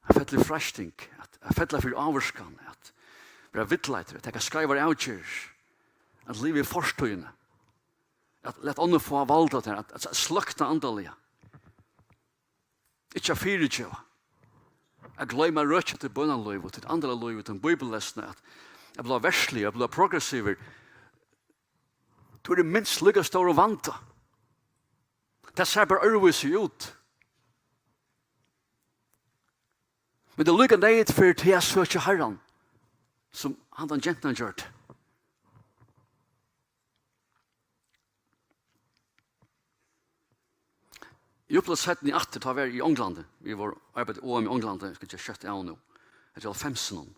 At fella í freisting. At, at fella fyri ávirkan. At vera villleitur. At taka skeivar avgerðir. At liva í fortíðini. At lata onnur fáa vald á tær. At, at sløkna andaliga. Ikki at fyrigeva. At gloyma at røkja títt bønarlív og títt andaligt lív og tín bíbellesna, at, at blíva verðsligur, at blíva progressivur. Tú ert í minst líka stórum vanda. Tað sær bara øðrvísi út. Men tað er líka neyðugt fyri teg at søkja Harran, sum handan gentan gjørdi. Eg upplivdi seinni aftur, tá var eg í Onglandi. Vit vóru, arbeiddu O M í Onglandi, eg skal gera skjótt av nú. Hetta er hálvfemsunum.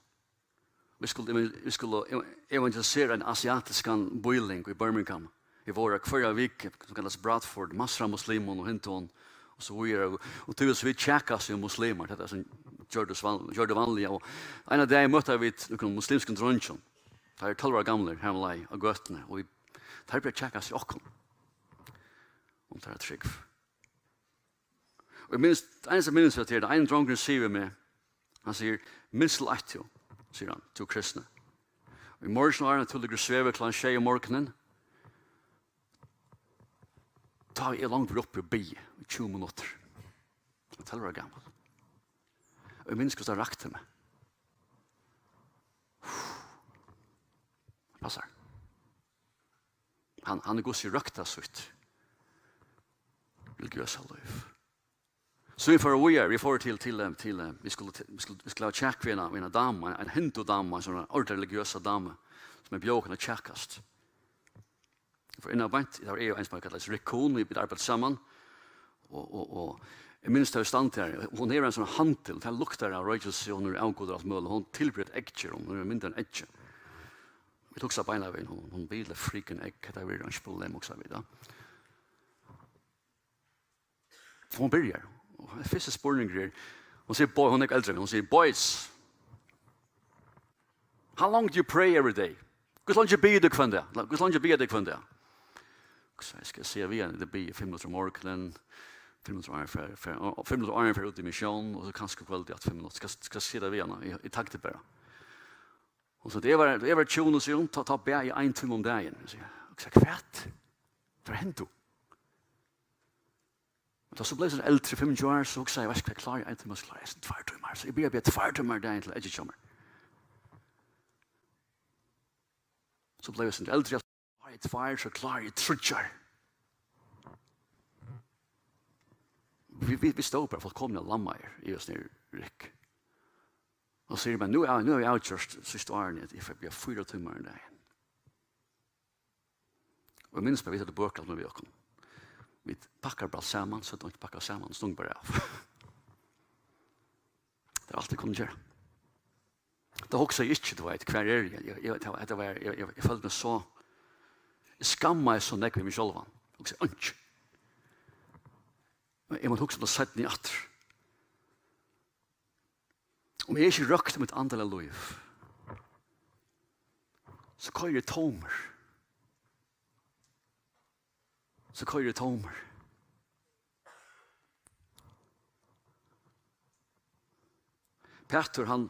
Vit skuldu, vit skuldu ev-, evangelisera ein asiatiskan býling í Birmingham. Vit vóru har hvørja viku, sum kallast Bradford, massur av muslimum og hinduum, og so víðari. Og, og tí vit kjakaðust við muslimar, tað er sum gjørdist van-, gjørdi vanliga. Og ein av degi møttu vit nøkrum muslimskum dreingjum. Teir eru tólv ára gamlir, har um leið, á gøtuni, og teir byrja at kjakast við okkum um teirra trúgv. Og eg minnist, einasta minnist, at tað er ein drongur, sigur við meg, hann sigur, "Minst til eitt, tú. sigur hann, tú kristni. Í morgin áðrenn tú liggur og svevur klokkan sjey um morgunin, tá er eg langt uppi og biði í tjúgu minuttir. Tólv ára gamal. Og eg minnist, hvussu tað rakti meg. Passar. Hann, hann er Guds røkta sítt religiøsa lív. So vit fóru víðari, vit fóru til, til, eh, til, eh, vit skuldu til, vit skuldu, vit skuldu hava kjak við eina, við eina damu, ein, ein hindu damu, ein sånn ordentlig religiøsa damu, sum eg bjóð okkum at kjakast. Vit fóru inn á beint, tað var eg og ein sum kallaðist Rick Kuhn, vit arbeiddu saman. Og, og, og eg minnist tað, eg standi har, hon hevur ein sånn handil, tað luktar av roykilsi, hon er avgud og alt møguligt, hon tilber eitt egg, hon er mindre enn egg. Vit hugsa beinanvegin, hon, hon vil a freaking egg, hetta verður einki problem, hugsa vit, ja. Hon byrjar. Og fyrsti spurningur er, hon sigur, boy, hon er eldri, hon sigur, boys, how long do you pray every day? Hvussu leingi biður tú hvønn dag? Hvussu leingi biður tú hvønn dag? So eg skal siga við hana, eg biði fimm minuttir um morgunin, fimm minuttir áðrenn eg fer, fer, og fimm minuttir áðrenn eg fer út í missión, og so kanska kvøldið aftur fimm minuttir. Skal, skal siga við hana, eg, eg takti bara. Hon sigur, eg var, eg var tjúgu, sigur hon, tá, tá bað eg ein tíma um dagin. Eg sigi, hvat? Hvat hendir? Men tá so bleiv eg eldri, fimmogtjúgu ár, so hugsaði eg, veitst hvat, eg klári ein tíma, so klári eg tveir tímar. So eg byrjaði at biðja tveir tímar um dagin til eggið hjá mær. So bleiv eg so eldri, klári eg tveir, so klári eg tríggjar. Vit, vit, vit stóðu bara fullkomiliga lammaðir, eg og Rick. Og sigur, men nú er, nú havi eg avgjørt síðstu árini, at eg fari at biðja fýra tímar um dagin. Og eg minnist bara, vit høvdu bøkur, alt við okkum. Vit pakkaðu bara saman, søgdu, einki, pakkaðu saman, stungu bara av. Tað er alt eg kundi gera. Tá hugsaði eg ikki, tú veit, hvar eri eg? Eg, eg, tað var, hetta var, eg, eg, eg føldi meg so, eg skammaðist so nógv við meg sjálvan. Hugsaði, einki. Eg mátti hugsa um tað seinni aftur. Um eg ikki røkti mítt andaliga lív, so koyri eg tómur. So koyri eg tómur. Pætur, hann,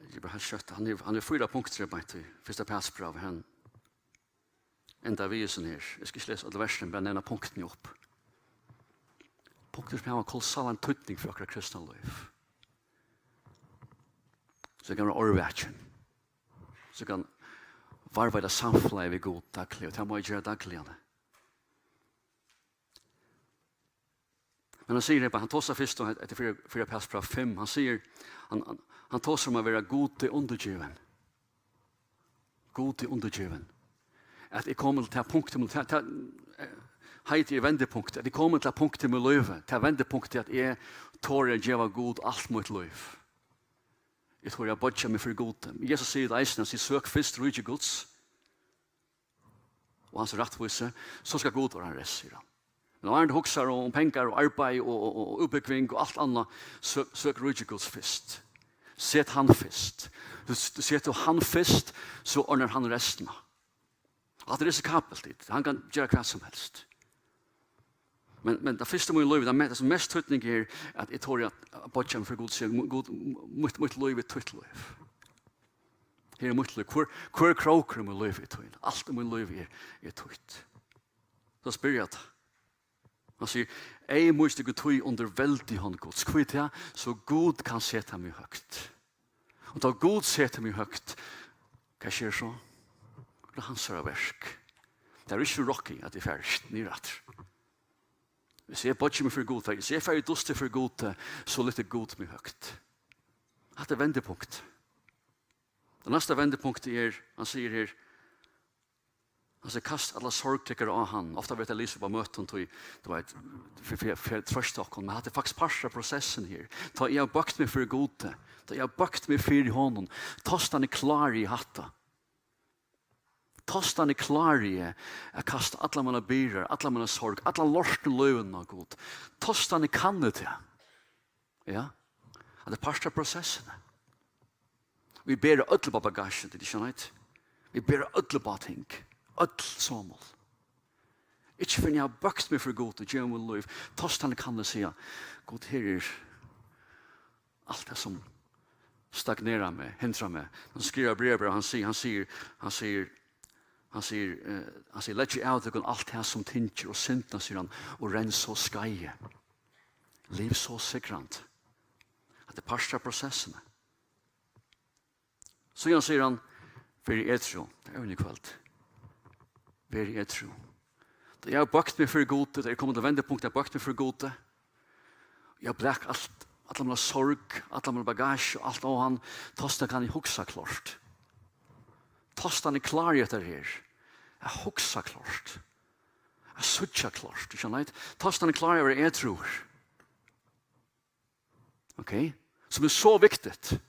eg eri bara heilt skjótt, hann er, hann er fýra punktir beint í fyrsta Pætursbrævi, hann endar við hesum her. Eg skal ikki lesa øll versini, bara nevna punktini upp. Punktir sum hava kolossalan týdning fyri okkara kristna lív. So kann vera árvakin. So kann varðveita samfelagið við Gud dagliga, og tað má eg gera dagliga. Men hann sigur her, hann tosar fyrst, og hetta er fyrra, fyrra Pætursbræv fimm, hann sigur, hann, hann, hann tosar um at vera Gudi undirgivin. Gudi undirgivin. At eg komi til tað punktum, tað, tað, eh, heiti er vendipunkt, at eg komi til tað punktum í lívi, tað vendipunktið, at eg tori at geva Gud alt mítt lív. Eg tori at boyggja meg fyri Gudi. Jesus sigur tað eisini, hann sigur, søk fyrst ríki Guds og hans rættvísi, so skal Gud vera hann rest, sigur hann. Men áðrenn tú hugsar um pengar og arbeiði og, og, og, og útbúgving og alt annað, søk, søk ríki Guds fyrst. Set hann fyrst. Tú s-, setur tú hann fyrst, so ordnar hann restina. Alt er risikabelt, tit. Hann kann gera hvat sum helst. Men, men tað fyrsta í mínum lívi, tað me-, tað sum mest týdning er, at eg tori at, at boyggja meg fyri Gud, siga, Gud, mítt, mítt lív er títt lív. Her er mítt lív. Hvør, hvør krókur í mínum lívi er tín. Alt í mínum lívi er, er títt. So spyr eg tað. Hann sigur, ei mín styggu tíð undir veldi hond Guds. Hví tað? So Gud kann seta meg høgt. Og tá Gud setur meg høgt, hvat sker so? Tað er hansara verk. Tað er ikki Rocky, at eg fari niður aftur. Hvis eg boygi meg fyri Gud, hvis eg fari í dustin fyri Gud, so lyftir Gud meg høgt. Hatta er vendipunkt. Tað næsta vendipunktið er, hann sigur her, hann sigur, kast alla sorg tykkara á hann. Ofta verður tað lisið upp á møtum, tí, tú veit, fyri, fyri, fyri at trøsta okkum, men hatta er faktiskt partur av prosessini her. Tá eg havi boygt meg fyri Gudi, tá eg havi boygt meg fyri honum, tostan eg klári eg hatta. Tostan eg klári eg at kasta allar mínar byrðar, alla mína sorg, allan lortin í lívinum á Gud. Tostan eg kann eg tað. Ja. At tað er partur av prosessini. Vit bera øll upp á bagasju, tað er ikki neitt. Vit bera øll upp á ting. Øll somul. Ikki fyrr enn eg havi boygt meg fyri Gud og givið mítt lív, tostan eg kann eg siga, Gud, her er, Alt tað sum stagnerar meg, hindrar meg. Hann skrivar brævið, hann sigur, hann sigur, hann sigur, hann sigur, eh, hann sigur, "Leggið av tykkum alt tað sum tyngir og syndina," sigur hann, "og renn so skeiðið. Liv so sigrandi." Hatta er partur av prosessini. Síðan sigur hann, "Verið edrú." Tað er í kvøld. "Verið edrú." Tá eg havi bøkt meg fyri Gudi, tá eg komi til vendipunkt, eg havi bøkt meg fyri Gudi, eg havi blakað alt, alla mína sorg, alla mína bagasju, alt á hann, tostan kann eg hugsa klárt. Tostan er klár í hetta her. At hugsa klárt. At síggja klárt, ikki sant? Tostan er klár at vera edrúur. Ok? Sum er so viktigt.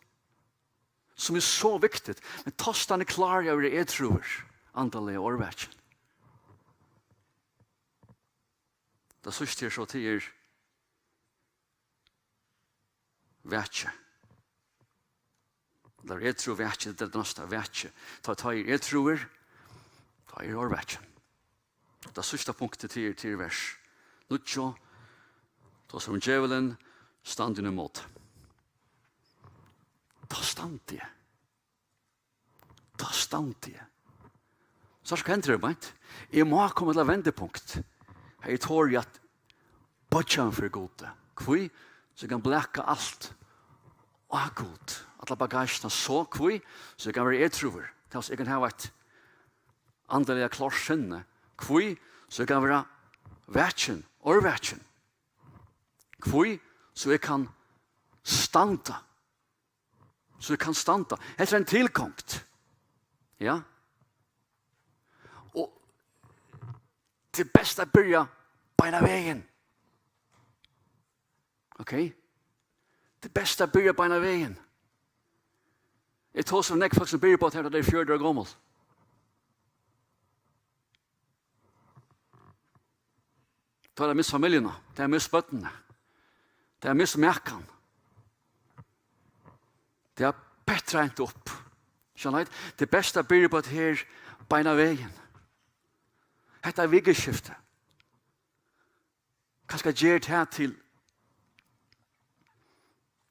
Sum er so viktigt. Men tostan er klár at vera edrúur, andaliga og orðvakin. Tað síðsta er so, tað er vakið. Tað er edrú vakið, tað er næsta vakið. Tá, tá er edrúur, tá er orðvakin. Tað síðsta punktið til, til vers níggju. Tá sum djevulin standi ímóti. Tá standi eg. Tá standi eg. Sást, hvat hendir, beint? Eg má koma til eitt vendipunkt. Har eg tori at boyggja meg fyri Gudi. Hví? So eg kann blaka alt á Gud. Alla bagasjuna so. Hví? So eg kann vera edrúur. Tá so eg kann hava eitt andaliga klárt sinni. Hví? So eg kann vera vakin, orðvakin. Hví? So eg kann standa. So eg kann standa. Hetta er ein tilgongd. Ja? Og tað er best at byrja beinanvegin. Ok? Tað er best at byrja beinanvegin. Eg tosi við nógv fólk sum byrja uppá tað, tá tey eru fjøruti ára gomul. Tey hava mist familjuna, tey hava mist børnini, tey hava mist makan. Tey hava petrað upp. Skilja tit? Tað er best at byrja uppá tað her beinanvegin. Hetta vikuskiftið. Kanska ger tað til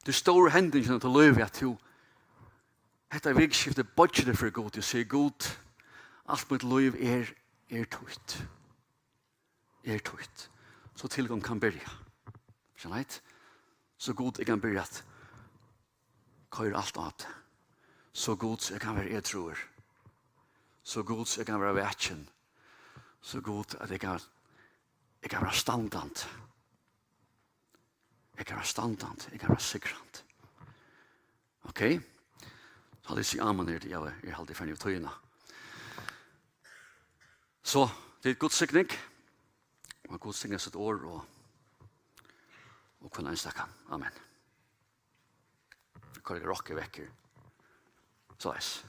tað stóru hendingina í tínum lívi, at tú hetta vikuskiftið boyggir teg fyri Gud og sigur: "Gud, alt mítt lív er, er títt. Er títt." So tilgongd kann byrja. Skilja tit? So Gud, eg kann byrja at koyra alt á teg. So Gud, so eg kann vera edrúur. So Gud, so eg kann vera vakin. So Gud, at eg kann, eg kann vera standandi. Eg kann vera standandi, eg kann vera sigrandi. Ok? So haldi eg sigi amen her, eg, eg haldi eg farin yvir tíðina. So, tað er Guds signing. Og Gud signi sítt orð og, og hvønn einstakan. Amen. Koyr rokk vekk her. Soleiðis.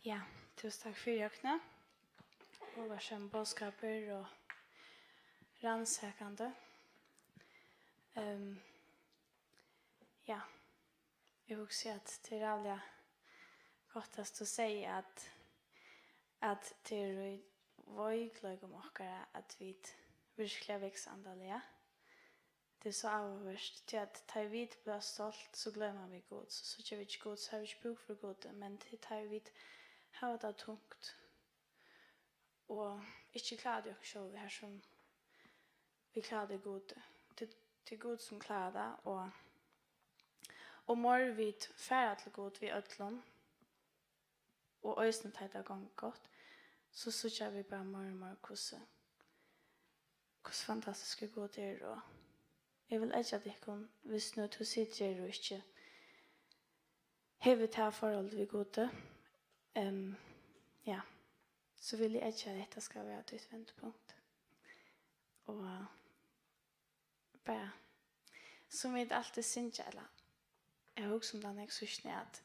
Ja, túsund takk fyri, Høgni. Álvarsamur boðskapur og rannsakandi. Ehm, ja, eg hugsi, at tað er ræðuliga gott, at tú segði, at, at tað er í veikleikum okkara, at vit virkuliga vaksa andaliga. Tað er so áhugavert, tí at tá ið vit blíva stolt, so gloyma vit Gud, so síggja vit ikki Gud, so hava vit ikki brúk fyri Gudi, men tað er tá ið vit hava tað tungt og ikki klára tað okkum sjálv, har sum vit klára tað Gudi. Tað, tað er Gud, sum klárar tað, og, og meir vit fara til Gud við øllum, og eisini tá ið tað gongur gott, so síggja vit bara meir og meir, hvussu, hvussu fantastiskur Gud er. Og eg vil eggja tykkum, viss nú tú situr her og ikki hevur tað forhold við Gudi, em, ja, so vil eg eggja, at hetta skal vera títt vendipunkt. Og bara, sum vit altíð syngja, ella eg hugsi um tað nógv síðstuni, at,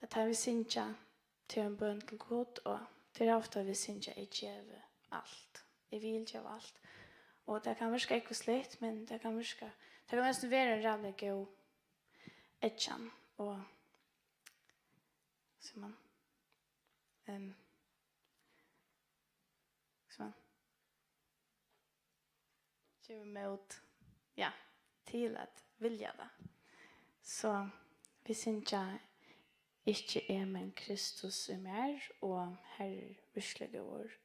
at tá vit syngja, tað er ein bøn til Gud, og tað er ofta, vit syngja: "Eg gevi alt, eg vil geva alt." Og tað kann virka ógvusligt, men tað kann virka, tað kann eisini vera ein ræðuliga góð, eggjan og, sum man, um, sum man gevur mót, ja, til at vilja tað. So vit syngja Ikki eg, men Kristus í mær, og Harri er virkuliga góður,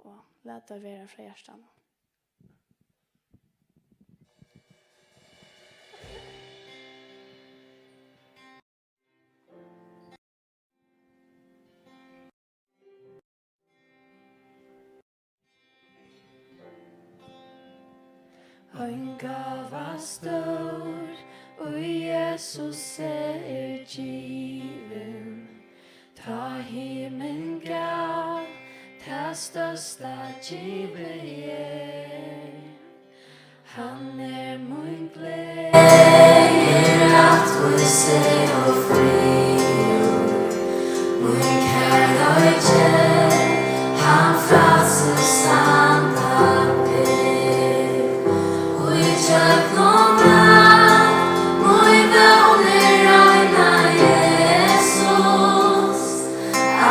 og lat tað vera frá hjartanum. Ein gáva stór, í Jesusi er givin, tá himin gav, tað størsta givið er. Hann er mín gleði, rættvísi og friður, mín kærleiki, hann frælsir, standa ber. Í gjøgnum alt, mín vón er eina Jesus,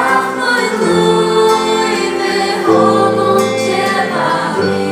alt mítt lív er honum geva vil.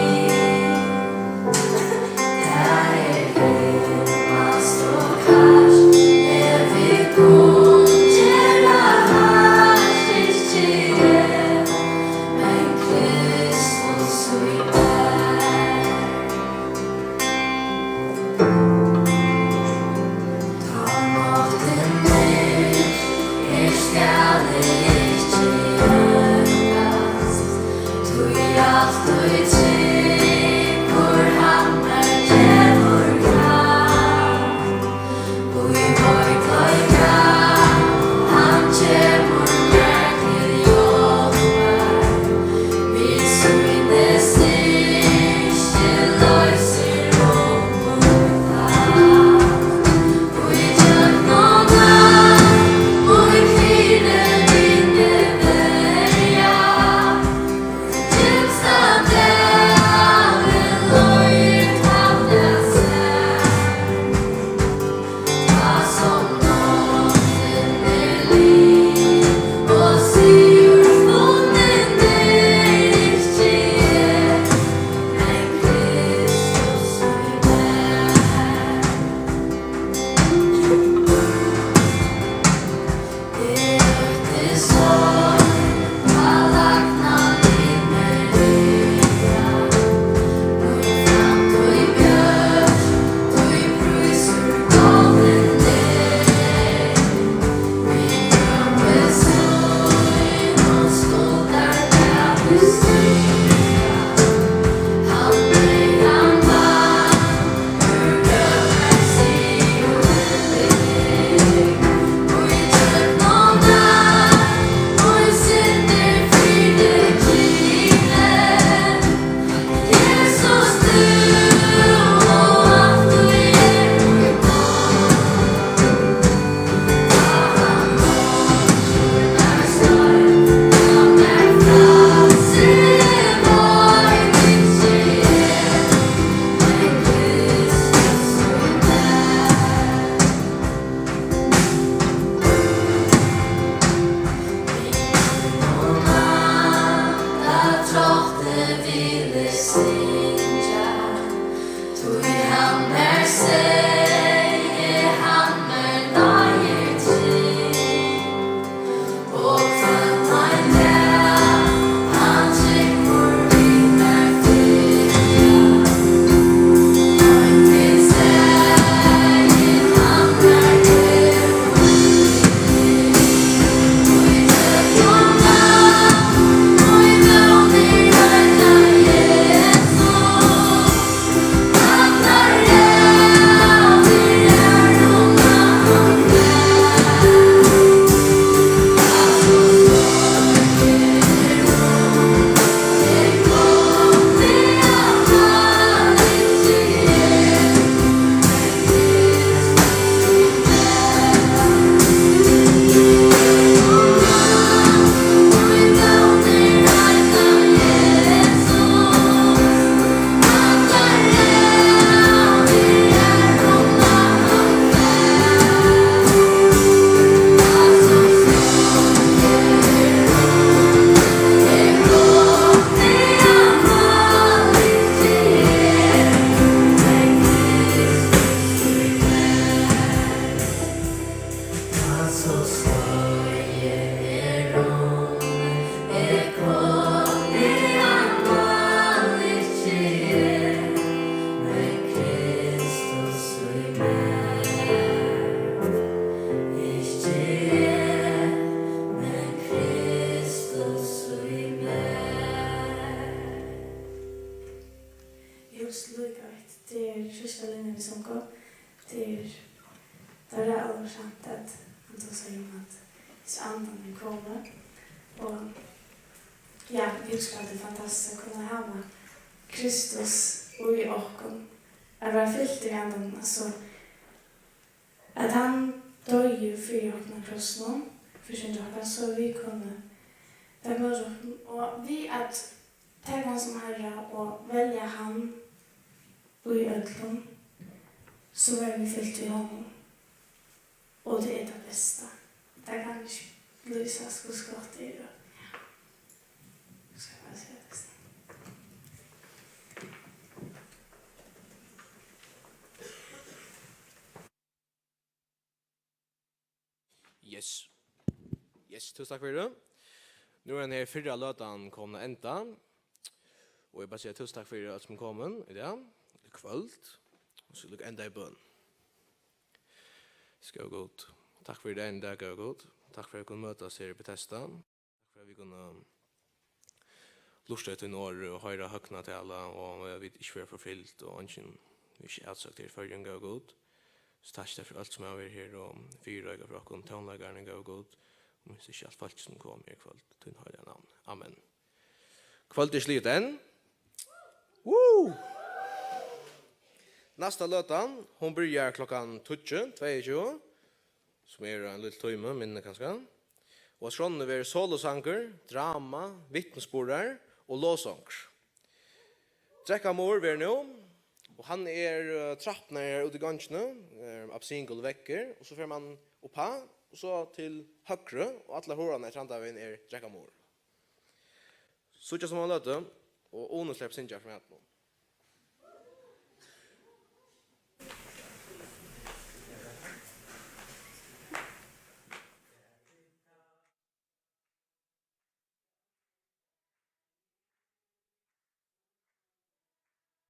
Andan er komin. Og ja, eg hugsi, at tað er fantastiskt at kunna hava Kristus í okkum. At vera fyltur í Andanum, altso, at hann doyði fyri okkum á krossinum, fyri synd okkara, so vit kunnu taka ímóti okkum. Og við at taka hann sum Harra og velja hann í øllum, so verða vit fylt við honum. Og tað er tað besta. Tað kann ikki lýsast, hvussu gott tað er. Ja. Skal eg bara siga tað? Yes. Yes, túsund takk fyri tað. Nú er henda her fyrra løtan komin at enda. Og eg bara siga túsund takk fyri øll sum er komin í dag, í kvøld. Og so líka enda í bøn. Góði Gud, takk fyri dagin í dag, góði Gud. Takk fyri at vit kunnu møtast her í Betesda. Takk fyri at vit kunnu lurta eftir tín orð og hoyra høgna tala, og at vit ikki verða forfylgd, og eingin, vit ikki atsøkt her í Føroyum, góði Gud. So takk fyri øll sum hava verið her og fyrireikað fyri okkum, tónleikararnir, góði Gud. Og minst ikki alt fólkið sum kom her í kvøld, tín heiliga navn. Amen. Kvøldið er slitið enn. Woo! Næsta løtan, hon byrjar klokkan tíggju, tveyogtjúgu, sum er ein lítil tími, minni kanska. Og á skránni verður solosangur, drama, vitnisburðar og lovsangur. Drekkamorgun verður nú, og hann er, eh, trappurnar her úti í gongini, eh, appilsingul veggur, og so fer mann uppá, og so til høgru, og allar hurðarnar í Trøndarvegin er drekkamorgun. Síggjast um eina løtu, og Uni sleppur syngja frá møtunum.